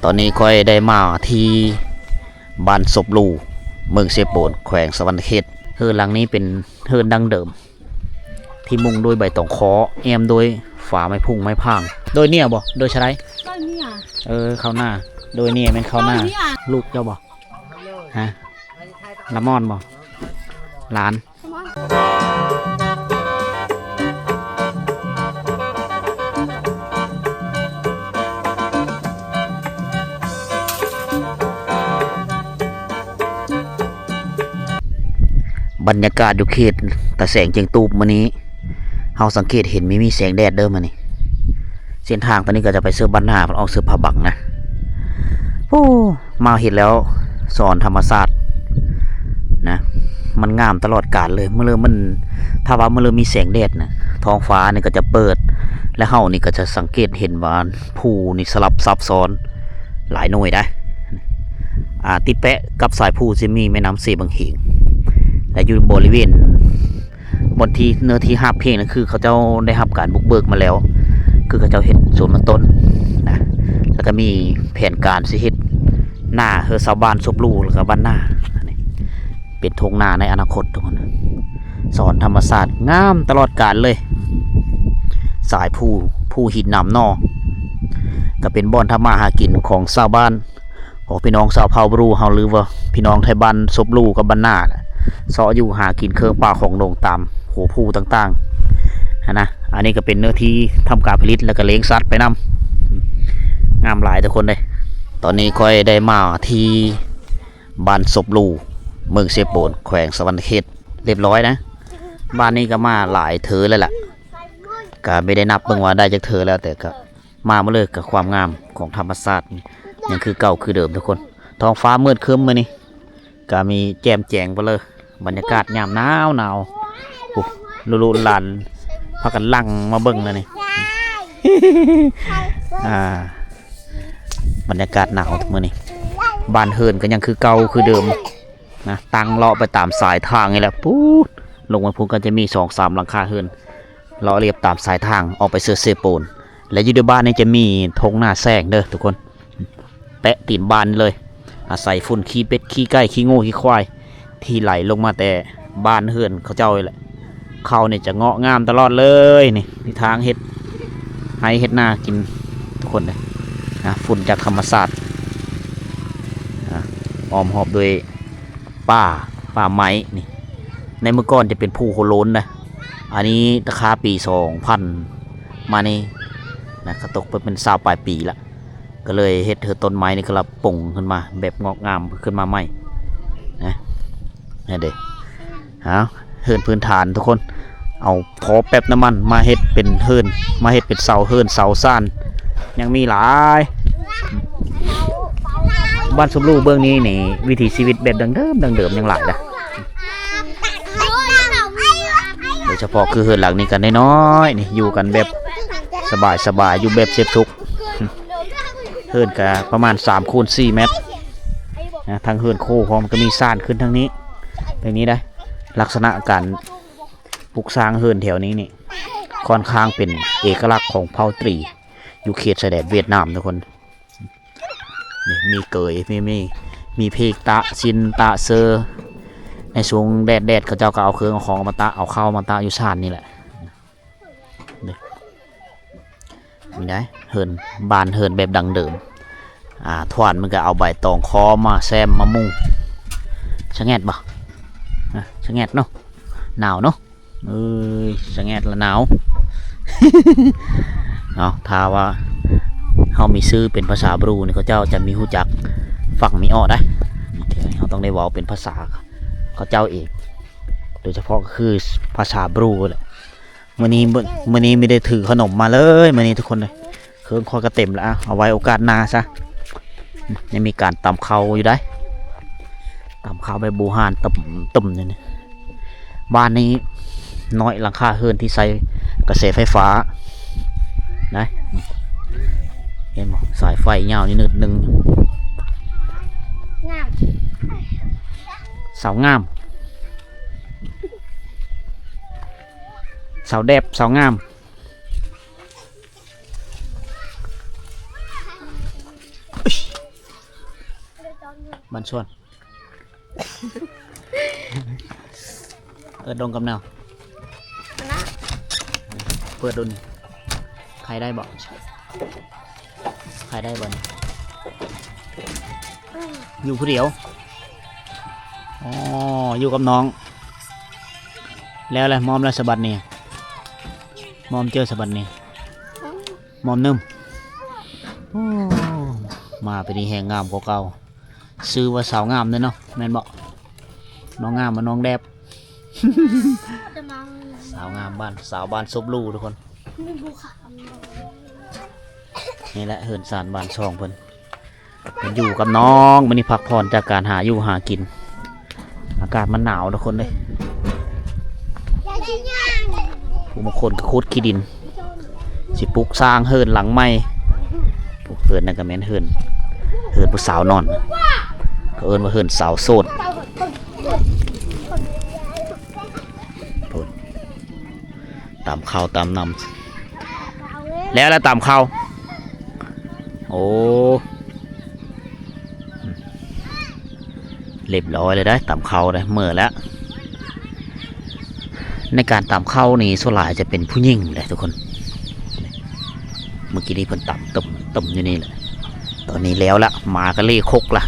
ຕອນນີ້ຂ້ອຍໄດ້ມາທີ່ບ້ານສົບຫຼູ່ ເມືອງເຊໂປນ ແຂວງສະຫວັນນະເຂດ. ເຮືອນຫຼັງນີ້ເປັນເຮືອນດັ້ງເດີມ ທີ່ມຸງດ້ວຍໃບຕອງຄໍ້ ແອ້ມດ້ວຍຝາໄມ້ພຸ້ງໄມ້ພາງ. ໂດຍເນຍບໍ່? ໂດຍຊະໄດ? ໂດຍເນຍ. ເອີ ເຂົ້ານາ. ໂດຍເນຍແມ່ນເຂົ້ານາ. ໂດຍເນຍ. ລູກເຈົ້າບໍ່? ຮະ? ລະມອນບໍ່? ຫຼານ. ບັນຍາກາດຢູ່ເຂດຕາແສງຈຽງຕູບມື້ນີ້ ເຮົາສັງເກດເຫັນມີ ມີແສງແດດເດີມື້ນີ້. ເສັ້ນທາງຕອນນີ້ກໍຈະໄປເຊີບບ້ານນາ ອອກເຊີບພະບັງນະ. ໂອ້ ມາເຮັດແລ້ວສອນທຳມະຊາດນະ ມັນງາມຕະຫຼອດການເລີຍ. ມື້ເລີ່ມມັນ ຖ້າວ່າມື້ເລີ່ມມີແສງແດດນະ ທ້ອງຟ້ານີ້ກໍຈະເປີດ ແລະ ເຮົານີ້ກໍຈະສັງເກດເຫັນວ່າພູນີ້ສະຫຼັບຊັບຊ້ອນຫຼາຍໜ່ວຍໄດ໋. ອາ ຕິດແປະກັບສາຍພູຈະມີແມ່ນ້ຳເຊບັງເຫງ ແລະ ຢູ່ບໍລິເວນ ບ່ອນທີ່ເນື້ອທີ່ຮາບເພງນັ້ນ ຄືເຂົາເຈົ້າໄດ້ຮັບການບຸກເບີກມາແລ້ວ ຄືເຂົາເຈົ້າເຮັດສວນມັນຕົ້ນນະ ແລ້ວກໍມີແຜນການຊິເຮັດນາໃຫ້ຊາວບ້ານສົບຫຼູ່ ແລ້ວກໍບ້ານນາ. ອັນນີ້ເປັນທົ່ງນາໃນອະນາຄົດທຸກຄົນ. ສອນທຳມະຊາດງາມຕະຫຼອດການເລີຍ. ສາຍພູ ພູຫີນໜາມໜໍ່ ກໍເປັນບ່ອນທຳມາຫາກິນຂອງຊາວບ້ານ ຂອງພີ່ນ້ອງຊາວເຜົ່າບຣູເຮົາ ຫຼືວ່າພີ່ນ້ອງໄທບ້ານສົບຫຼູ່ກັບບ້ານນາ ເຊາະຢູ່ຫາກິນເຄື່ອງປ່າຂອງດົງຕາມຫົວພູຕ່າງໆຫັ້ນນະ. ອັນນີ້ກໍເປັນເນື້ອທີ່ທຳການຜະລິດ ແລ້ວກໍລ້ຽງສັດໄປນຳ. ງາມຫຼາຍທຸກຄົນເດ້. ຕອນນີ້ຂ້ອຍໄດ້ມາທີ່ບ້ານສົບຫຼູ່ ເມືອງເຊໂປນ ແຂວງສະຫວັນນະເຂດ ຮຽບຮ້ອຍນະ. ບ້ານນີ້ກໍມາຫຼາຍເທື່ອແລ້ວລະ ກໍບໍ່ໄດ້ນັບເບິ່ງວ່າໄດ້ຈັກເທື່ອແລ້ວ ແຕ່ກໍ ມາໝົດເລີຍກັບຄວາມງາມຂອງທຳມະຊາດ ຍັງຄືເກົ່າຄືເດີມທຸກຄົນ. ທ້ອງຟ້າມືດຄຶ້ມມື້ນີ້ ກະມີແຈ່ມແຈ້ງເບີດເລີຍ. ບັນຍາກາດຍາມໜາວໆ ໂອ້ ລູກໆຫຼານໆ ພາກັນຫຼັ່ງມາເບິ່ງແລ້ວນີ້. ອ່າ ບັນຍາກາດໜາວມື້ນີ້ ບ້ານເຮືອນກໍຍັງຄືເກົ່າຄືເດີມນະ. ຕັ້ງເລາະໄປຕາມສາຍທາງນີ້ແຫຼະ ປູດ ລົງໄປພຸ້ນກໍຈະມີສອງສາມຫຼັງຄາເຮືອນ ເລາະລຽບຕາມສາຍທາງອອກໄປເຊີເຊໂປນ. ແລະ ຢູ່ໃນບ້ານນີ້ຈະມີທົ່ງນາແຊງເດີທຸກຄົນ ແປະຕີນບ້ານນີ້ເລີຍ. ອາໄສຝຸ່ນຂີ້ເປັດ ຂີ້ໄກ່ ຂີ້ງົວ ຂີ້ຄວາຍ ທີ່ໄຫຼລົງມາແຕ່ບ້ານເຮືອນເຂົາເຈົ້ານີ້ແຫຼະ. ເຂົານີ້ຈະເງາະງາມຕະຫຼອດເລີຍ ນີ້ ນີ້ທາງເຮັດໄຮ່ເຮັດນາກິນທຸກຄົນເດີ. ອາ ຝຸ່ນຈາກທຳມະຊາດ ອາ ອ້ອມຮອບດ້ວຍ ປ່າ ປ່າໄມ້ນີ້ ໃນເມື່ອກ່ອນຈະເປັນພູໂຄໂລນນະ. ອັນນີ້ຕະຄາປີສອງພັນມານີ້ນະ ກະຕົກໄປເປັນຊາວປາຍປີລະ ກໍເລີຍເຮັດໃຫ້ຕົ້ນໄມ້ນີ້ກະລະປົງຂຶ້ນມາແບບງອກງາມຂຶ້ນມາໃໝ່ນະ. ນັ້ນເດ້ ເອົາ ເຮືອນພື້ນຖານທຸກຄົນ ເອົາ ພໍແປັບນ້ຳມັນມາເຮັດເປັນເຮືອນ ມາເຮັດເປັນເສົາເຮືອນເສົາຊານ ຍັງມີຫຼາຍ. ບ້ານສົບຫຼູ່ເບື້ອງນີ້ນີ້ ວິຖີຊີວິດແບບດັ້ງເດີມ ດັ້ງເດີມຍັງຫຼາຍນະ ໂດຍສະເພາະຄືເຮືອນຫຼັງນີ້ກໍນ້ອຍໆ ນີ້ ຢູ່ກັນແບບສະບາຍໆ ຢູ່ແບບເສບສຸກ. ເຮືອນກໍປະມານສາມຄູນສີ່ແມັດນະ ທັງເຮືອນໂຄ້ງພ້ອມ ກໍມີຊານຂຶ້ນທາງນີ້ ທາງນີ້ໄດ໋. ລັກສະນະການ ປຸກສ້າງເຮືອນແຖວນີ້ນີ້ ຄ່ອນຂ້າງເປັນເອກະລັກຂອງເຜົ່າຕີ ຢູ່ເຂດຊາຍແດນຫວຽດນາມທຸກຄົນ. ນີ້ມີເກີຍ ມີ ມີ ມີເພກຕະ ຊິນຕະ ເຊີ. ໃນຊ່ວງແດດໆ ເຂົາເຈົ້າກໍເອົາເຄື່ອງເອົາຂອງມາຕະ ເອົາເຂົ້າມາຕະຢູ່ຊານນີ້ແຫຼະ. ນີ້ ນີ້ໄດ໋ ເຮືອນ ບ້ານເຮືອນແບບດັ້ງເດີມ. ອ່າ ທວານມັນກໍເອົາໃບຕອງຄໍ້ມາແຊມມາມຸງ. ສະແງດບໍ່? ອາ ສະແງດເນາະ ໜາວເນາະ. ເອີຍ ສະແງດລະໜາວ. ເນາະ ຖ້າວ່າເຮົາມີຊື່ເປັນພາສາບຣູນີ້ ເຂົາເຈົ້າຈະມີຮູ້ຈັກຟັງມີອອກໄດ໋. ເຮົາຕ້ອງໄດ້ເວົ້າເປັນພາສາເຂົາເຈົ້າເອງ ໂດຍສະເພາະກໍຄືພາສາບຣູແຫຼະ. ມື້ນີ້ ມື້ນີ້ບໍ່ໄດ້ຖືຂະໜົມມາເລີຍ ມື້ນີ້ທຸກຄົນເອີຍ. ເຄື່ອງຂ້ອຍກໍເຕັມແລ້ວ ເອົາໄວ້ໂອກາດໜ້າຊະ. ຍັງມີການຕຳເຂົ້າຢູ່ໄດ໋ ຕຳເຂົ້າແບບບູຮານ ຕຶ້ມໆ ຢູ່ນີ້. ບ້ານນີ້ນ້ອຍ ຫຼັງຄາເຮືອນທີ່ໃຊ້ກະແສໄຟຟ້າໄດ໋ ເຫັນບໍ່? ສາຍໄຟຍາວນີ້ໜຶດໜຶ່ງ. ງາມ ເສົາງາມ ເສົາແດບ ເສົາງາມ. ບ້ານສວນ ເປີດດົງກັບແນວ ເປີດດຸນ ຂາຍໄດ້ບໍ່? ຂາຍໄດ້ບໍ່ນີ້? ຢູ່ຜູ້ດຽວ? ອໍ ຢູ່ກັບນ້ອງ. ແລ້ວແຫຼະ ມອມແລ້ວສະບັດນີ້ ມອມເຈີສະບັດນີ້ ມອມໜຶ່ງ. ໂອ້ ມາປີນີ້ແຮງງາມກວ່າເກົ່າ. ຊື່ວ່າສາວງາມເດ້ເນາະ ແມ່ນບໍ່? ນ້ອງງາມມາ ນ້ອງແດບ ສາວງາມບ້ານ ສາວບ້ານສົບຫຼູທຸກຄົນ. ນີ້ແຫຼະເຮືອນຊານບ້ານຊ່ອງເພິ່ນ ເພິ່ນຢູ່ກັບນ້ອງ ມື້ນີ້ພັກຜ່ອນຈາກການຫາຢູ່ຫາກິນ. ອາກາດມັນໜາວທຸກຄົນເດ້. ຜູ້ບາງຄົນກໍຂຸດຂີ້ດິນ ຊິປຸກສ້າງເຮືອນຫຼັງໃໝ່. ພວກເຮືອນນັ້ນກໍແມ່ນເຮືອນ ເຮືອນຜູ້ສາວນອນ ເຂົາເອີ້ນວ່າເຮືອນສາວໂສດ. ຕຳເຂົ້າຕຳນ້ຳ ແລ້ວລະຕຳເຂົ້າ. ໂອ້ ລຽບຮ້ອຍເລີຍໄດ໋ ຕຳເຂົ້າໄດ໋ ເໝີແລ້ວ. ໃນການຕຳເຂົ້ານີ້ສ່ວນຫຼາຍຈະເປັນຜູ້ຍິງເດ້ທຸກຄົນ. ເມື່ອກີ້ນີ້ເພິ່ນຕຳຕຶມໆຢູ່ນີ້ແຫຼະ. ຕອນນີ້ແລ້ວລະ ໝາກໍເລຄົກລະ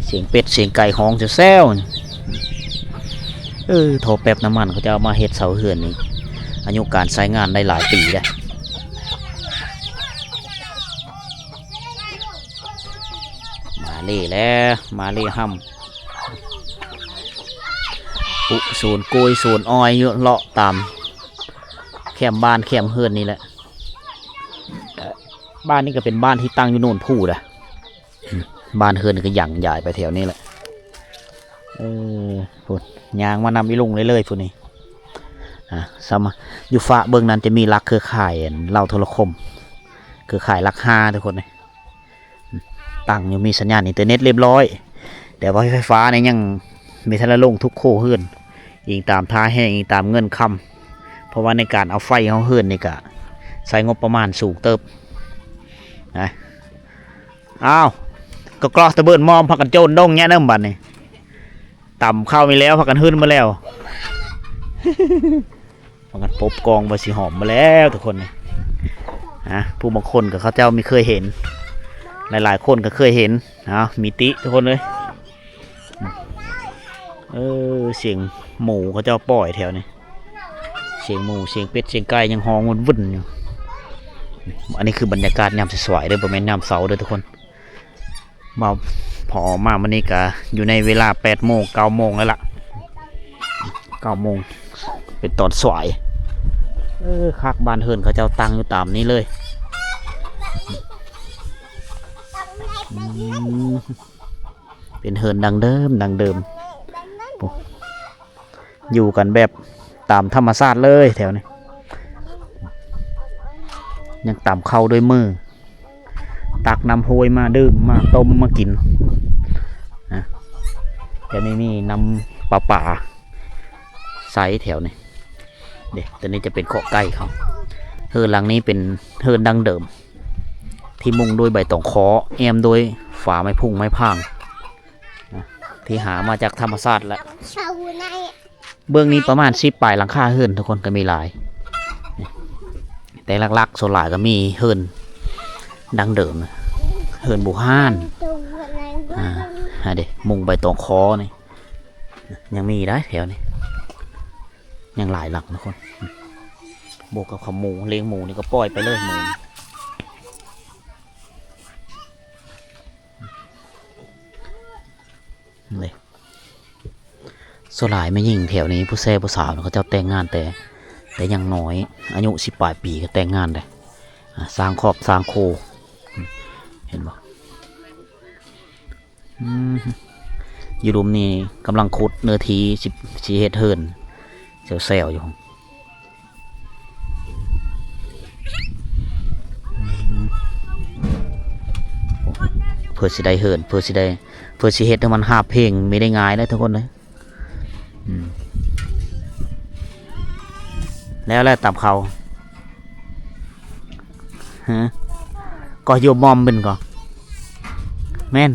ສຽງເປັດສຽງໄກ່ຮ້ອງແຊວໆ. ເອີ ທໍ່ແປັບນ້ຳມັນເຂົາເຈົ້າເອົາມາເຮັດເສົາເຮືອນນີ້ ອາຍຸການໃຊ້ງານໄດ້ຫຼາຍປີແລ້ວ. ມາເລແລ້ວ ມາເລຫ້ຳ ປຸໂສນໂກຍໂສນອ້ອຍຢູ່ເລາະຕາມແຄມບ້ານແຄມເຮືອນນີ້ແຫຼະ. ເອີ ບ້ານນີ້ກໍເປັນບ້ານທີ່ຕັ້ງຢູ່ໂນນພູເດ້. ອືມ ບ້ານເຮືອນກໍຍັງຢາຍໄປແຖວນີ້ແຫຼະ. ເອີ ພຸ້ນ ຍ່າງມານຳອີລຸງເລື້ອຍໆ ພຸ້ນນີ້. ອ່າ ສຳ ຢູ່ຝາເບື້ອງນັ້ນຈະມີຫຼັກເຄືອຂ່າຍ ອັນ ເຫຼົ່າໂທລະຄົມ ເຄືອຂ່າຍຫຼັກຫ້າທຸກຄົນເອີຍ. ອືມ ຕັ້ງຢູ່ ມີສັນຍານອິນເຕີເນັດລຽບຮ້ອຍ ແຕ່ວ່າໄຟຟ້ານີ້ຍັງບໍ່ທັນໄດ້ລົງທຸກຄົວເຮືອນ ອີງຕາມທ່າແຮງ ອີງຕາມເງື່ອນຄຳ ເພາະວ່າໃນການເອົາໄຟເຂົ້າເຮືອນນີ້ກະໃຊ້ງົບປະມານສູງເຕີບນະ. ອ້າວ ກະກຣອກຕະເບີນມອມ ພາກັນໂຈນດົງແຍະເນີມບັດນີ້ ຕຳເຂົ້າມີແລ້ວ ພາກັນຫື່ນມາແລ້ວ ພາກັນປົບກອງບໍ່ຊິຫອມມາແລ້ວທຸກຄົນນີ້. ອ່າ ຜູ້ບາງຄົນກໍເຂົາເຈົ້າມີເຄີຍເຫັນ ຫຼາຍໆຄົນກໍເຄີຍເຫັນ. ເອົາ ມີຕິທຸກຄົນເອີຍ. ເອີ ສຽງໝູເຂົາເຈົ້າປ່ອຍແຖວນີ້ ສຽງໝູ ສຽງເປັດ ສຽງໄກ່ຍັງຮ້ອງວຸ່ນວື່ນຢູ່. ອັນນີ້ຄືບັນຍາກາດຍາມສາຍໆເດີ ບໍ່ແມ່ນຍາມເຊົ້າເດີທຸກຄົນ. ມາ ພໍມາມື້ນີ້ກະຢູ່ໃນເວລາແປດໂມງ ເກົ້າໂມງແລ້ວລະ ເກົ້າໂມງ ເປັນຕອນສາຍ. ເອີ ຄັກ ບ້ານເຮືອນເຂົາເຈົ້າຕັ້ງຢູ່ຕາມນີ້ເລີຍ. ອືມ ເປັນເຮືອນດັ້ງເດີມ ດັ້ງເດີມ ໂອ້ ຢູ່ກັນແບບຕາມທຳມະຊາດເລີຍແຖວນີ້. ຍັງຕຳເຂົ້າດ້ວຍມື ຕັກນ້ຳຫ້ວຍມາດື່ມ ມາຕົ້ມມາກິນນະ. ແຖວນີ້ມີນ້ຳປະປາໃຊ້ແຖວນີ້ເດ້. ຕົວນີ້ຈະເປັນເຄາະໄກ່ເຂົາ. ເຮືອນຫຼັງນີ້ເປັນເຮືອນດັ້ງເດີມ ທີ່ມຸງດ້ວຍໃບຕອງຄໍ້ ແອ້ມດ້ວຍຝາໄມ້ພຸ້ງໄມ້ພາງນະ ທີ່ຫາມາຈາກທຳມະຊາດແຫຼະ. ເບື້ອງນີ້ປະມານສິບປາຍຫຼັງຄາເຮືອນທຸກຄົນ ກໍມີຫຼາຍ ແຕ່ຫຼັກໆສ່ວນຫຼາຍກໍມີເຮືອນດັ້ງເດີມ ເຮືອນບູຮານ. ອ່າ ຫັ້ນເດ້ ມຸງໃບຕອງຄໍ້ນີ້ ຍັງມີໄດ໋ແຖວນີ້ ຍັງຫຼາຍຫຼັງທຸກຄົນ. ບວກກັບເຂົາໝູ ລ້ຽງໝູນີ້ກໍປ່ອຍໄປເລີຍໝູ. ນີ້ ສ່ວນຫຼາຍແມ່ຍິງແຖວນີ້ ຜູ້ແຊຜູ້ສາວເນາະ ເຂົາເຈົ້າແຕ່ງງານແຕ່ ແຕ່ຍັງນ້ອຍ ອາຍຸສິບປາຍປີກໍແຕ່ງງານໄດ້ ອ່າ ສ້າງຄອບສ້າງຄົວ ເຫັນບໍ່? ອືມ ຢູ່ລຸ່ມນີ້ກຳລັງຂຸດເນື້ອທີ່ ຊິ ຊິເຮັດເຮືອນແຊວໆຢູ່. ເພື່ອຊິໄດ້ເຮືອນ ເພື່ອຊິໄດ້ ເພື່ອຊິເຮັດໃຫ້ມັນຮາບເພງ ບໍ່ໄດ້ງ່າຍເດ້ທຸກຄົນເອີຍ. ອືມ ແລ້ວ ແລ້ວຕຳເຂົ້າ ຮະ ກໍຢູ່ໝອມເປັນກໍ ແມ່ນ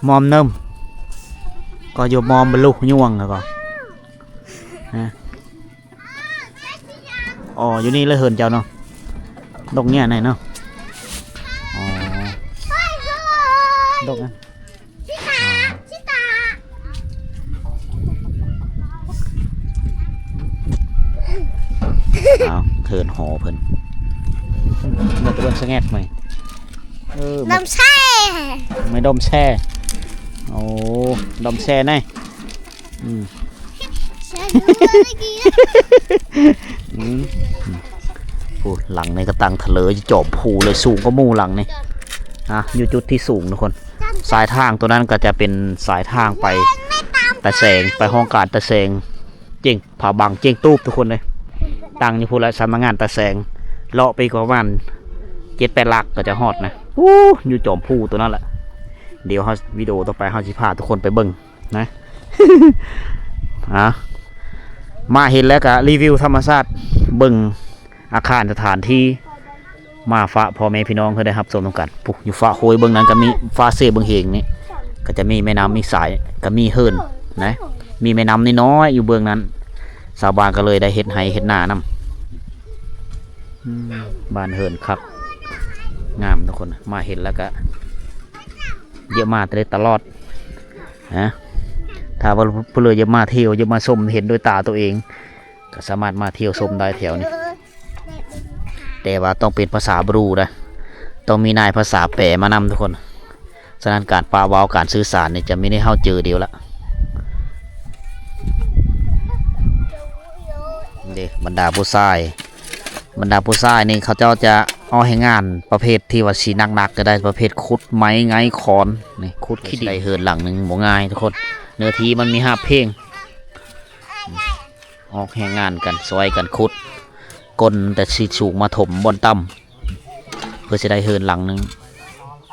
ມອມເນີມ ກໍຢູ່ມອມບະລຸຍວງແລ້ວກໍ ຮະ ອໍ ຢູ່ນີ້ເລີຍເຮືອນເຈົ້າເນາະ ດົກເນີ້ຍໃນເນາະ ອໍ ດົກນະ ອ້າວ ເຮືອນຫໍເພິ່ນ ເບິ່ງສະແງກໃໝ່ ເອີ ດອມແຊ່ ໄມ້ດອມແຊ່ ໂອ້ ດອມແຊ່ໃນ ອືມ ອືມ ໂອ້ ຫຼັງນີ້ກໍຕັ້ງທະເລີຢູ່ຈອມພູເລີຍ ສູງກວ່າໝູ່ຫຼັງນີ້ ອ່ະ ຢູ່ຈຸດທີ່ສູງທຸກຄົນ ສາຍທາງຕົວນັ້ນກໍຈະເປັນສາຍທາງໄປຕາແສງ ໄປຫ້ອງການຕາແສງ ເຈ້ງ ຜາບັງເຈ້ງຕູບທຸກຄົນເອີຍ ຕັ້ງຢູ່ພຸ້ນລະ ສຳນັກງານຕາແສງ ເລາະໄປອີກປະມານເຈັດແປດຫຼັກກໍຈະຮອດນະ ອູ້ ຢູ່ຈອມພູຕົວນັ້ນແຫຼະ ດຽວເຮົາ ວິດີໂອຕໍ່ໄປເຮົາຊິພາທຸກຄົນໄປເບິ່ງນະ ອ່າ ມາເຫັນແລ້ວກະຣີວິວທຳມະຊາດ ເບິ່ງອາຄານສະຖານທີ່ ມາຝາກພໍ່ແມ່ພີ່ນ້ອງເຮົາໄດ້ຮັບຊົມນຳກັນ ພຸ້ນ ຢູ່ຝາໂຮຍເບື້ອງນັ້ນກໍມີ ຝາເຊເບື້ອງເຫງນີ້ ກໍຈະມີແມ່ນ້ຳ ມີສາຍ ກໍມີເຮືອນນະ ມີແມ່ນ້ຳນ້ອຍໆຢູ່ເບື້ອງນັ້ນ ຊາວບ້ານກໍເລີຍໄດ້ເຮັດໄຮ່ເຮັດນານຳ ອືມ ບ້ານເຮືອນຄັກ ງາມທຸກຄົນ ມາເຫັນແລ້ວກໍຢາກມາແຕ່ຕະຫຼອດນະ ຖ້າວ່າຜູ້ໃດຢາກມາທ່ຽວ ຢາກມາຊົມເຫັນດ້ວຍຕາຕົວເອງ ກໍສາມາດມາທ່ຽວຊົມໄດ້ແຖວນີ້ ແຕ່ວ່າຕ້ອງເປັນພາສາບຣູນະ ຕ້ອງມີນາຍພາສາແປມານຳທຸກຄົນ ສະນັ້ນການປະເວົ້າ ການສື່ສານນີ້ຈະມີໃຫ້ເຮົາເຈີດຽວລະ ເດ້ ບັນດາຜູ້ຊາຍ ບັນດາຜູ້ຊາຍນີ້ເຂົາເຈົ້າຈະເອົາແຮງງານປະເພດທີ່ວ່າຊິໜັກໆ ກໍໄດ້ ປະເພດຂຸດໄມ້ໄງຄອນນີ້ ຂຸດຂີ້ດິນ ໄດ້ເຮືອນຫຼັງໜຶ່ງບໍ່ງ່າຍທຸກຄົນ ເນື້ອທີ່ມັນມີຮາບເພງ ອອກແຮງງານກັນ ຊ່ອຍກັນຂຸດ ກົ້ນແຕ່ທີ່ສູງມາຖົມບ່ອນຕ່ຳ ເພື່ອຊິໄດ້ເຮືອນຫຼັງໜຶ່ງ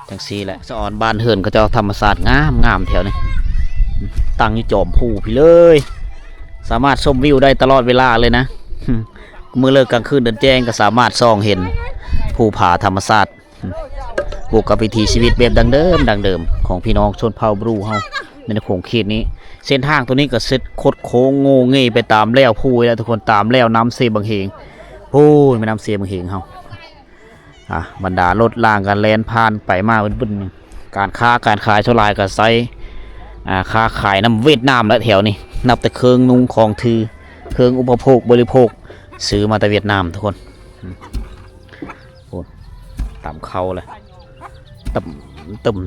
ຈັ່ງຊີ້ແຫຼະ ສະອອນບ້ານເຮືອນເຂົາເຈົ້າທຳມະຊາດງາມໆ ແຖວນີ້ ຕັ້ງຢູ່ຈອມພູພີ້ເລີຍ ສາມາດຊົມວິວໄດ້ຕະຫຼອດເວລາເລີຍນະ ມື້ເລີກກາງຄືນເດີນແຈ້ງກໍສາມາດສ່ອງເຫັນພູຜາທຳມະຊາດ ບວກກັບວິຖີຊີວິດແບບດັ້ງເດີມ ດັ້ງເດີມຂອງພີ່ນ້ອງຊົນເຜົ່າບຣູເຮົາໃນຂົງເຂດນີ້ ເສັ້ນທາງໂຕນີ້ກໍເສັດຄົດໂຄ້ງໂງ່ເງ່ໄປຕາມແລວພູແລ້ວທຸກຄົນ ຕາມແລວນ້ຳເຊບັງເຫງ ໂອ້ຍ ແມ່ນ້ຳເຊບັງເຫງເຮົາ ອ່າ ບັນດາລົດລາງກໍແລ່ນຜ່ານໄປມາບຶ້ນໆ ການຄ້າການຂາຍສ່ວນຫຼາຍກໍໃຊ້ ອ່າ ຄ້າຂາຍນຳຫວຽດນາມແຫຼະແຖວນີ້ ນັບແຕ່ເຄື່ອງນຸ່ງຂອງຖື ເຄື່ອງອຸປະໂພກບໍລິໂພກ ຊື້ມາແຕ່ຫວຽດນາມທຸກຄົນ ໂອ້ ຕຳເຂົ້າແຫຼະ ຕຶມ ຕຶມ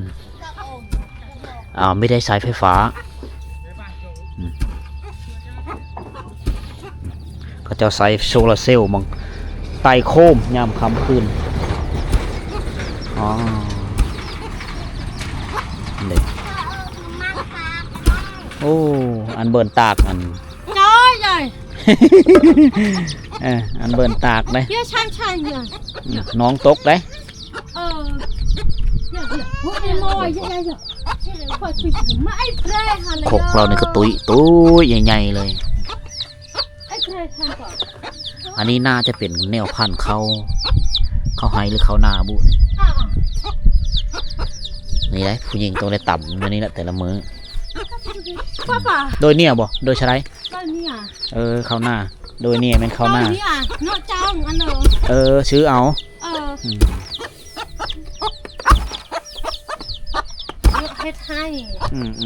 ອ່າ ມີໄດ້ສາຍໄຟຟ້າ ອືມ ເຂົາເຈົ້າໃຊ້ໂຊລາເຊວມັງ ໄຕ່ໂຄມຍາມຄ່ຳຄືນ ອໍ ເດ້ ໂອ້ ອັນເບີນຕາກ ອັນ ຈ້ອຍໃຫຍ່ ເອີ ອັນເບີນຕາກເດ້ ເຍ ໃຊ່ ໃຊ່ ເຍ ອືມ ນ້ອງຕົກເດ້ ເອີ ເຍ ເຍ ໂອ້ຍ ນ້ອຍ ເຍ ເຍ ເຍ ຂ້ອຍໄປມາໄອ້ແພຣຫັ້ນແຫຼະ ຄົກເຮົານີ້ກໍຕຸ້ຍ ຕຸ້ຍໃຫຍ່ໆເລີຍ ໄອ້ແພຣຫັ້ນກໍ ອັນນີ້ໜ້າຈະເປັນແນວພັນເຂົ້າ ເຂົ້າໄຮ່ ຫຼື ເຂົ້ານາບຸ ອ່າ ນີ້ໄດ໋ ຜູ້ຍິງຕ້ອງໄດ້ຕຳແນວນີ້ແຫຼະແຕ່ລະມື້ ປ້າ ປ້າ ໂດຍເນຍບໍ່ ໂດຍຊະໄດ ໂດຍເນຍ ເອີ ເຂົ້ານາ ໂດຍເນຍແມ່ນເຂົ້ານາ ເຂົ້າເນຍເນາະ ຈ້າງອັນເດີ ເອີ ຊື້ເອົາ ເອີ ອືມ ເຮັດໃຫ້ ອືມໆ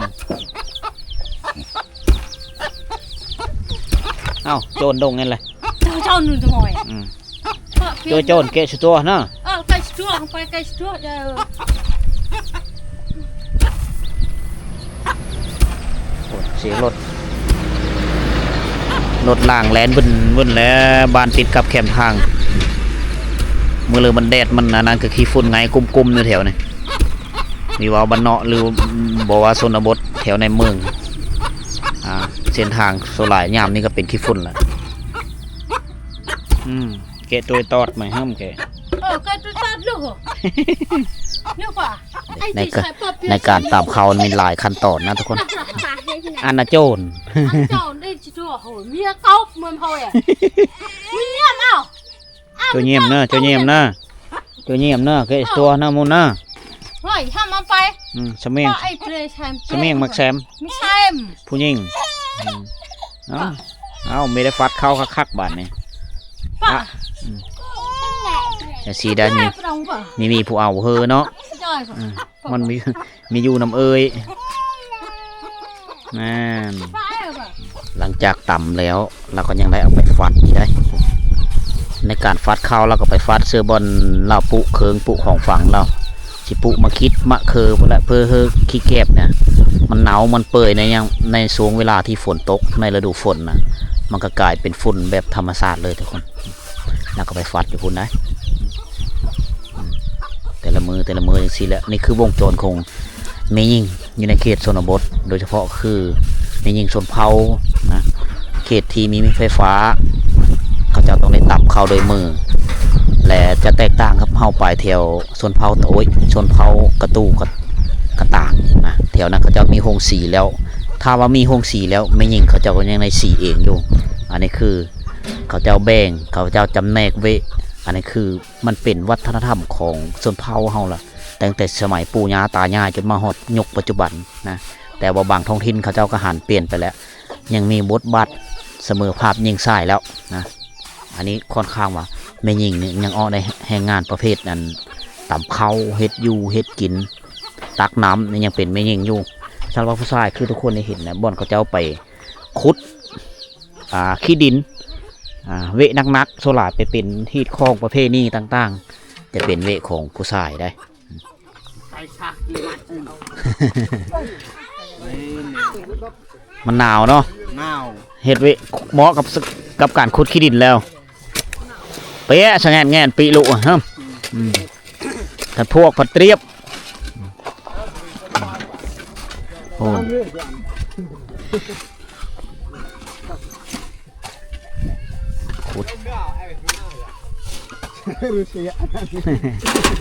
ເອົ້າ ໂຈນດົງນັ້ນແຫຼະ ເຈົ້າ ເຈົ້າໜຶ່ງຈະມອຍ ອືມ ໂຈນ ໂຈນ ເກະຊຸຕົວເນາະ ເອີ ເກະຊຸຕົວ ໄປເກະຊຸຕົວ ເດີ ໂອ້ ສຽງລົດ ລົດລາງແລ່ນວຶ່ນໆແລ້ວ ບ້ານຕິດກັບແຄມທາງ ມື້ເລີມັນແດດ ມັນອັນນັ້ນ ຄືຂີ້ຝຸ່ນໄງ ກຸ້ມໆຢູ່ແຖວນີ້ ມີເວົ້າບ້ານເນາະ ຫຼື ບໍ່ວ່າຊົນນະບົດແຖວໃນເມືອງ ອ່າ ເສັ້ນທາງສ່ວນຫຼາຍຍາມນີ້ກໍເປັນຂີ້ຝຸ່ນລະ ອືມ ແກະໂຕຍຕອດໃໝ່ຫ້ຳແກ ເອີ ແກະໂຕຍຕອດລູກ ລູກວ່າ ໃນການ ໃນການຕຳເຂົ້າມີຫຼາຍຂັ້ນຕອນນະທຸກຄົນ ອັນນະໂຈນ ໂຈນໄດ້ຊິຕົວ ໂຫ ເມຍເຂົາເໝືອນເຮົາ ເມຍເອົາ ໂຈນຢ້ຽມເນາະ ໂຈນຢ້ຽມເນາະ ໂຈນຢ້ຽມເນາະ ແກະຕົວນະໝູນະ ເຮີ້ຍ ຫ້າມເອົາໄປ ອືມ ສະແໝງ ປ້າ ໄອ້ເພລແຊມ ສະແໝງໝາກແຊມ ແຊມ ຜູ້ຍິງ ອືມ ເອົ້າ ເອົາ ມີແຕ່ຟັດເຂົ້າຄັກໆ ບາດນີ້ ປ້າ ອາ ອືມ ຈັ່ງຊີ້ໄດ້ ມີ ມີ ມີຜູ້ເອົາເຮີເນາະ ອືມ ມັນມີ ມີຢູ່ນຳເອີຍ ນັ້ນ ຫຼັງຈາກຕຳແລ້ວ ລາວກໍຍັງໄດ້ເອົາໄປຟັດອີກໄດ໋ ໃນການຟັດເຂົ້າ ລາວກໍໄປຟັດເຊິ່ງບ່ອນລາວປຸເຄື່ອງປຸຂອງຝັງລາວ ຊິປຸໝາກຂິດ ໝາກເຂີພຸ້ນແຫຼະ ເພີເຮີຂີ້ແກບນະ ມັນເນົ່າ ມັນເປີຍໃນຍາມ ໃນຊ່ວງເວລາທີ່ຝົນຕົກ ໃນລະດູຝົນນະ ມັນກໍກາຍເປັນຝຸ່ນແບບທຳມະຊາດເລີຍທຸກຄົນ ລາວກໍໄປຟັດຢູ່ພຸ້ນໄດ໋ ອືມ ແຕ່ລະມື້ ແຕ່ລະມື້ຈັ່ງຊີ້ແຫຼະ ນີ້ຄືວົງຈອນຂອງແມ່ຍິງຢູ່ໃນເຂດຊົນນະບົດ ໂດຍສະເພາະຄືແມ່ຍິງຊົນເຜົ່ານະ ເຂດທີ່ມີໄຟຟ້າ ເຂົາເຈົ້າຕ້ອງໄດ້ຕຳເຂົ້າໂດຍມື ແລະ ຈະແຕກຕ່າງກັບເຮົາໄປແຖວຊົນເຜົ່າ ໂອ້ຍ ຊົນເຜົ່າກະຕູ່ ກະ ກະຕ່າງນະ ແຖວນັ້ນເຂົາເຈົ້າມີໂຮງສີແລ້ວ ຖ້າວ່າມີໂຮງສີແລ້ວ ແມ່ຍິງເຂົາເຈົ້າກໍຍັງໄດ້ສີເອງຢູ່ ອັນນີ້ຄື ເຂົາເຈົ້າແບ່ງ ເຂົາເຈົ້າຈຳແນກເວະ ອັນນີ້ຄືມັນເປັນວັດທະນະທຳຂອງຊົນເຜົ່າເຮົາລະ ຕັ້ງແຕ່ສະໄໝປູ່ຍ່າຕາຍາຍຈົນມາຮອດຍຸກປັດຈຸບັນນະ ແຕ່ວ່າບາງທ້ອງຖິ່ນເຂົາເຈົ້າກໍຫັນປ່ຽນໄປແລ້ວ ຍັງມີບົດບາດສະເໝີພາບຍິງຊາຍແລ້ວນະ ອັນນີ້ຂ້ອນຂ້າງວ່າແມ່ຍິງນີ້ຍັງເອາະໄດ້ແຮງງານປະເພດອັນຕຳເຂົ້າ ເຮັດຢູ່ເຮັດກິນ ຕັກນ້ຳນີ້ຍັງເປັນແມ່ຍິງຢູ່ ສຳລັບຜູ້ຊາຍຄືທຸກຄົນໄດ້ເຫັນນະ ບ່ອນເຂົາເຈົ້າໄປຂຸດ ອ່າ ຂີ້ດິນ ອ່າ ເວະໜັກໆ ສ່ວນຫຼາຍໄປເປັນຮີດຄອງປະເພນີຕ່າງໆ ຈະເປັນເວະຂອງຜູ້ຊາຍໄດ໋ ໄປຊັກຢູ່ວັດອື່ນ ມັນໜາວເນາະ ໜາວ ເຮັດເວະເໝາະກັບ ກັບການຂຸດຂີ້ດິນແລ້ວ ເປະສະແງດແງນ ປິລຸ ຮະ ອືມ ອືມ ຄັນພວກພັດຕຽບ ໂອ້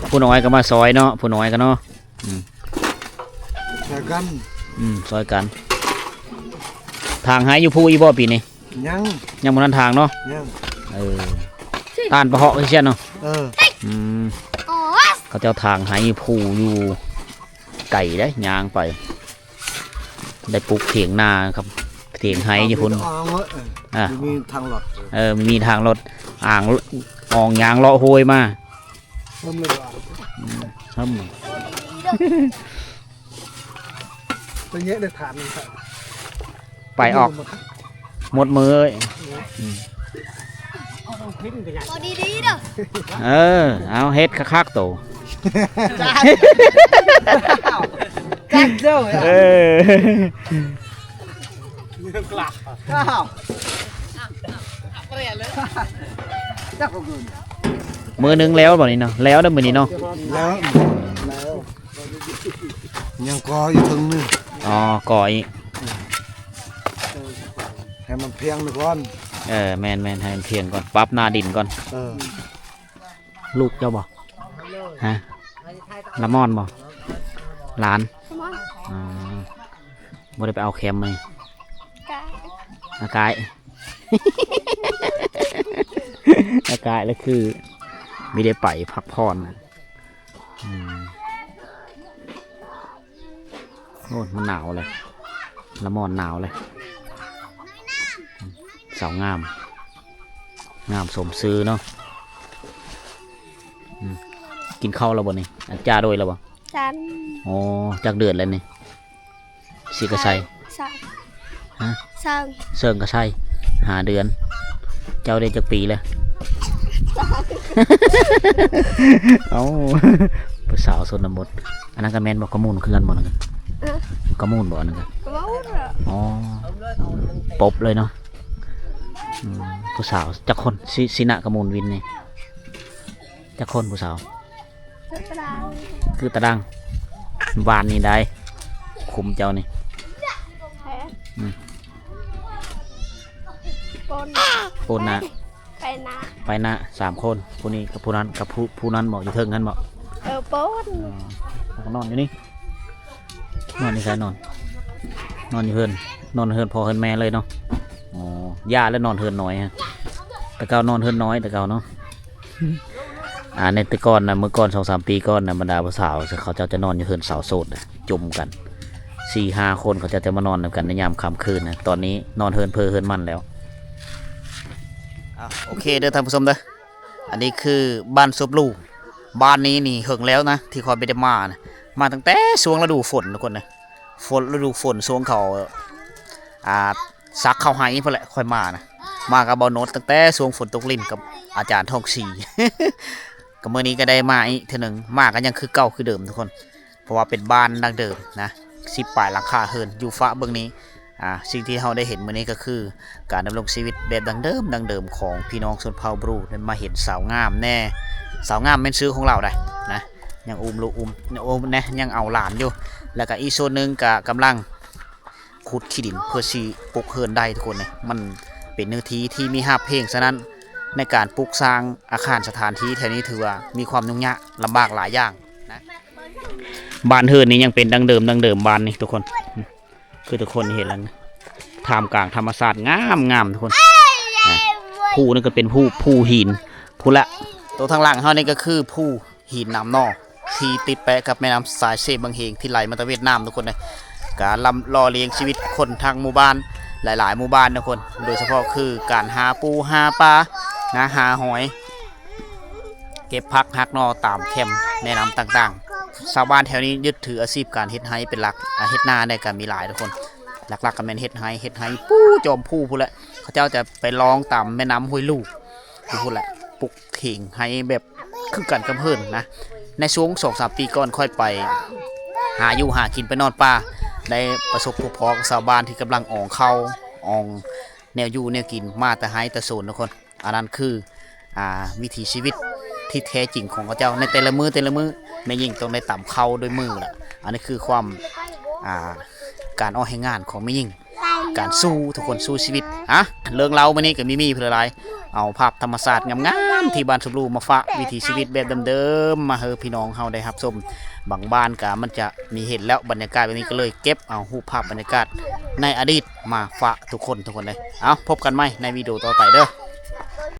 ຜູ້ນ້ອຍກໍມາຊ່ອຍເນາະ ຜູ້ນ້ອຍກໍເນາະ ອືມ ຊ່ອຍກັນ ອືມ ຊ່ອຍກັນ ຖາງໄຮ່ຢູ່ພູອີກບໍ່ປີນີ້? ຍັງ ຍັງບໍ່ທັນຖາງເນາະ ຍັງ ເອີ ຕານປະເຫາະຄືກັນເນາະ ເອີ ອືມ ເຂົາເຈົ້າຖາງໄຮ່ພູຢູ່ໄກເດ້ ຍ່າງໄປ ໄດ້ປຸກຖຽງນາກັບຖຽງໄຮ່ຢູ່ພຸ້ນ ເອົາໄປເອົາເອີ ອ່າ ມີທາງລົດ ເອີ ມີທາງລົດ ອ່າງ ອ່ອງຍາງເລາະຫ້ວຍມາ ເອີ ເອີ ໄປແຍະໄດ້ຖານໜຶ່ງ ໄປອອກ ໝົດມື້ ເອົາດີໆເດີ ເອີ ເອົາເຮັດຄັກໆໂຕ ຈັກເດີ ເອີ ມື້ໜຶ່ງແລ້ວບໍ່ນີ້ເນາະ ແລ້ວເດີມື້ນີ້ເນາະ ແລ້ວ ຍັງກໍ່ອີກເທິງໜຶ່ງ ອໍ ກໍ່ອີກ ໃຫ້ມັນພຽງກ່ອນ ເອີ ແມ່ນໆ ໃຫ້ມັນພຽງກ່ອນ ປັບໜ້າດິນກ່ອນ ເອີ ລູກເຈົ້າບໍ່? ຮະ? ລະມ່ອນບໍ່? ຫຼານ? ລະມ່ອນ ອໍ ບໍ່ໄດ້ໄປເອົາແຄມມື້ນີ້? ກາຍ ອາກາຍ ອາກາຍລະຄື ມີໄດ້ໄປພັກຜ່ອນນະ ອືມ ໂອ້ຍ ມັນໜາວເລີຍ ລະມ່ອນໜາວເລີຍ ສາວງາມ ງາມສົມຊື່ເນາະ ອືມ ກິນເຂົ້າແລ້ວບໍ່ນີ້? ອັນຈ້າໂດຍແລ້ວບໍ່? ຈັນ ອໍ ຈັກເດືອນແລ້ວນີ້? ຊິກະໄຊ ເຊິ່ງ ຮະ? ເຊິ່ງ ເຊິ່ງກະໄຊ ຫ້າເດືອນ ເຈົ້າໄດ້ຈັກປີແລ້ວ? ເອົ້າ ຜູ້ສາວຊົນນະບົດ ອັນນັ້ນກະແມ່ນບໍ່? ກະມູນຄືກັນບໍ່ນັ້ນກະ? ເອີ ກະມູນບໍ່ອັນນັ້ນກະ? ກະມູນ ອໍ ປົບເລີຍເນາະ ອືມ ຜູ້ສາວຈັກຄົນ? ຊິ ຊິນະກະມູນວິນນີ້ ຈັກຄົນຜູ້ສາວ? ຄືຕາດາງ ຄືຕາດາງ ຫວານນີ້ໄດ້ ຄຸມເຈົ້ານີ້ ແພງ ອືມ ໂປນ ໂປນນະ ໄປນະ ໄປນະ ສາມຄົນ ຜູ້ນີ້ກັບຜູ້ນັ້ນ ກັບຜູ້ ຜູ້ນັ້ນບໍ ຢູ່ເທິງຫັ້ນບໍ? ເອີ ໂປນ ອໍ ແລ້ວກໍນອນຢູ່ນີ້ ນອນຢູ່ໃສ? ນອນ ນອນຢູ່ເຮືອນ ນອນເຮືອນພໍ່ເຮືອນແມ່ເລີຍເນາະ ອໍ ຢ່າແລ້ວ ນອນເຮືອນນ້ອຍ ແຕ່ເກົ່ານອນເຮືອນນ້ອຍແຕ່ເກົ່າເນາະ. ອ່າ ໃນແຕ່ກ່ອນນະ ເມື່ອກ່ອນສອງສາມປີກ່ອນນະ ບັນດາຜູ້ສາວເຂົາເຈົ້າຈະນອນຢູ່ເຮືອນສາວໂສດນະ ຈົ່ມກັນ ສີ່ຫ້າຄົນ ເຂົາເຈົ້າຈະມານອນນຳກັນໃນຍາມຄ່ຳຄືນນະ. ຕອນນີ້ນອນເຮືອນເພີເຮືອນມັນແລ້ວ. ອ່າ ໂອເຄເດີທ່ານຜູ້ຊົມເດີ ອັນນີ້ຄືບ້ານສົບຫຼູ. ບ້ານນີ້ນີ້ເຫິງແລ້ວນະ ທີ່ຂ້ອຍບໍ່ໄດ້ມານະ ມາຕັ້ງແຕ່ຊ່ວງລະດູຝົນທຸກຄົນເດີ. ຝົນ ລະດູຝົນ ຊ່ວງເຂົາ ອ່າ ສັກເຂົ້າໄຮ່ພຸ້ນແຫຼະ ຂ້ອຍມານະ. ມາກັບບ່າວໂນດ ຕັ້ງແຕ່ຊ່ວງຝົນຕົກລິນກັບອາຈານທອງສີ ກໍມື້ນີ້ກໍໄດ້ມາອີກເທື່ອໜຶ່ງ. ມາກໍຍັງຄືເກົ່າຄືເດີມທຸກຄົນ ເພາະວ່າເປັນບ້ານດັ້ງເດີມນະ ສິບປາຍຫຼັງຄາເຮືອນຢູ່ຝາເບື້ອງນີ້. ອ່າ ສິ່ງທີ່ເຮົາໄດ້ເຫັນມື້ນີ້ກໍຄື ການດຳລົງຊີວິດແບບດັ້ງເດີມ ດັ້ງເດີມຂອງພີ່ນ້ອງຊົນເຜົ່າບຣູ ໄດ້ມາເຫັນສາວງາມແນ່. ສາວງາມແມ່ນຊື່ຂອງລາວໃດ໋ນະ ຍັງອຸ້ມລູກອຸ້ມ ໂອ້ ແນ່ ຍັງເອົາຫຼານຢູ່. ແລ້ວກໍອີກສ່ວນໜຶ່ງກໍກຳລັງຂຸດຂີ້ດິນເພື່ອຊິປຸກເຮືອນໄດ້ທຸກຄົນເອີຍ. ມັນເປັນເນື້ອທີ່ທີ່ມີຮາບເພງ ສະນັ້ນໃນການປຸກສ້າງອາຄານສະຖານທີ່ແຖວນີ້ຖືວ່າມີຄວາມຫຍຸ້ງຍາກລຳບາກຫຼາຍຢ່າງນະ. ບ້ານເຮືອນນີ້ຍັງເປັນດັ້ງເດີມ ດັ້ງເດີມ ບ້ານນີ້ທຸກຄົນ ຄືທຸກຄົນເຫັນແລ້ວນະ ທ່າມກາງທຳມະຊາດງາມໆ ທຸກຄົນນະ. ພູນີ້ກໍເປັນພູ ພູຫີນພຸ້ນລະ. ໂຕທາງຫຼັງເຮົານີ້ກໍຄືພູຫີນນ້ຳໜໍ່ ທີ່ຕິດແປະກັບແມ່ນ້ຳສາຍເຊບັງເຮງ ທີ່ໄຫຼມາແຕ່ຫວຽດນາມທຸກຄົນເອີຍ. ການລຳ ຫຼໍ່ລ້ຽງຊີວິດຄົນທັງໝູ່ບ້ານ ຫຼາຍໆໝູ່ບ້ານທຸກຄົນ ໂດຍສະເພາະຄືການຫາປູຫາປານະ ຫາຫອຍ ເກັບຜັກຫັກໜໍ່ຕາມແຄມແມ່ນ້ຳຕ່າງໆ. ຊາວບ້ານແຖວນີ້ຍຶດຖືອາຊີບການເຮັດໄຮ່ເປັນຫຼັກ ອາ ເຮັດນາແດ່ກໍມີຫຼາຍທຸກຄົນ. ຫຼັກໆກໍແມ່ນເຮັດໄຮ່ ເຮັດໄຮ່ປູຈອມພູພຸ້ນແຫຼະ. ເຂົາເຈົ້າຈະໄປລ່ອງຕາມແມ່ນ້ຳຫ້ວຍຫຼູຢູ່ພຸ້ນແຫຼະ ປຸກເຂງໄຮ່ແບບຄືກັນກັບເຮືອນນະ. ໃນຊ່ວງສອງສາມປີກ່ອນຂ້ອຍໄປຫາຢູ່ຫາກິນ ໄປນອນປ່າ ໄດ້ປະສົບພົບພໍ້ກັບຊາວບ້ານທີ່ກຳລັງອອງເຂົ້າ ອອງແນວຢູ່ແນວກິນມາແຕ່ໄຮ່ແຕ່ສວນທຸກຄົນ. ອັນນັ້ນຄື ອ່າ ວິຖີຊີວິດທີ່ແທ້ຈິງຂອງເຂົາເຈົ້າ ໃນແຕ່ລະມື້ແຕ່ລະມື້. ແມ່ຍິງຕ້ອງໄດ້ຕຳເຂົ້າດ້ວຍມືລະ ອັນນີ້ຄືຄວາມ ອ່າ ການອອກແຮງງານຂອງແມ່ຍິງ ການສູ້ ທຸກຄົນ ສູ້ຊີວິດ. ອ່ະ ເລື່ອງເລົ່າມື້ນີ້ກໍມີ ມີເພິ່ນຫຼາຍ ເອົາພາບທຳມະຊາດງາມໆທີ່ບ້ານສົບຫຼູມາຝາກ ວິຖີຊີວິດແບບເດີມໆມາໃຫ້ພີ່ນ້ອງເຮົາໄດ້ຮັບຊົມ. ບາງບ້ານກໍມັນຈະມີເຫັນແລ້ວ ບັນຍາກາດແບບນີ້ ກໍເລີຍເກັບເອົາຮູບພາບບັນຍາກາດໃນອະດີດມາຝາກທຸກຄົນ ທຸກຄົນເດີ. ເອົາ ພົບກັນໃໝ່ໃນວິດີໂອຕໍ່ໄປເດີ.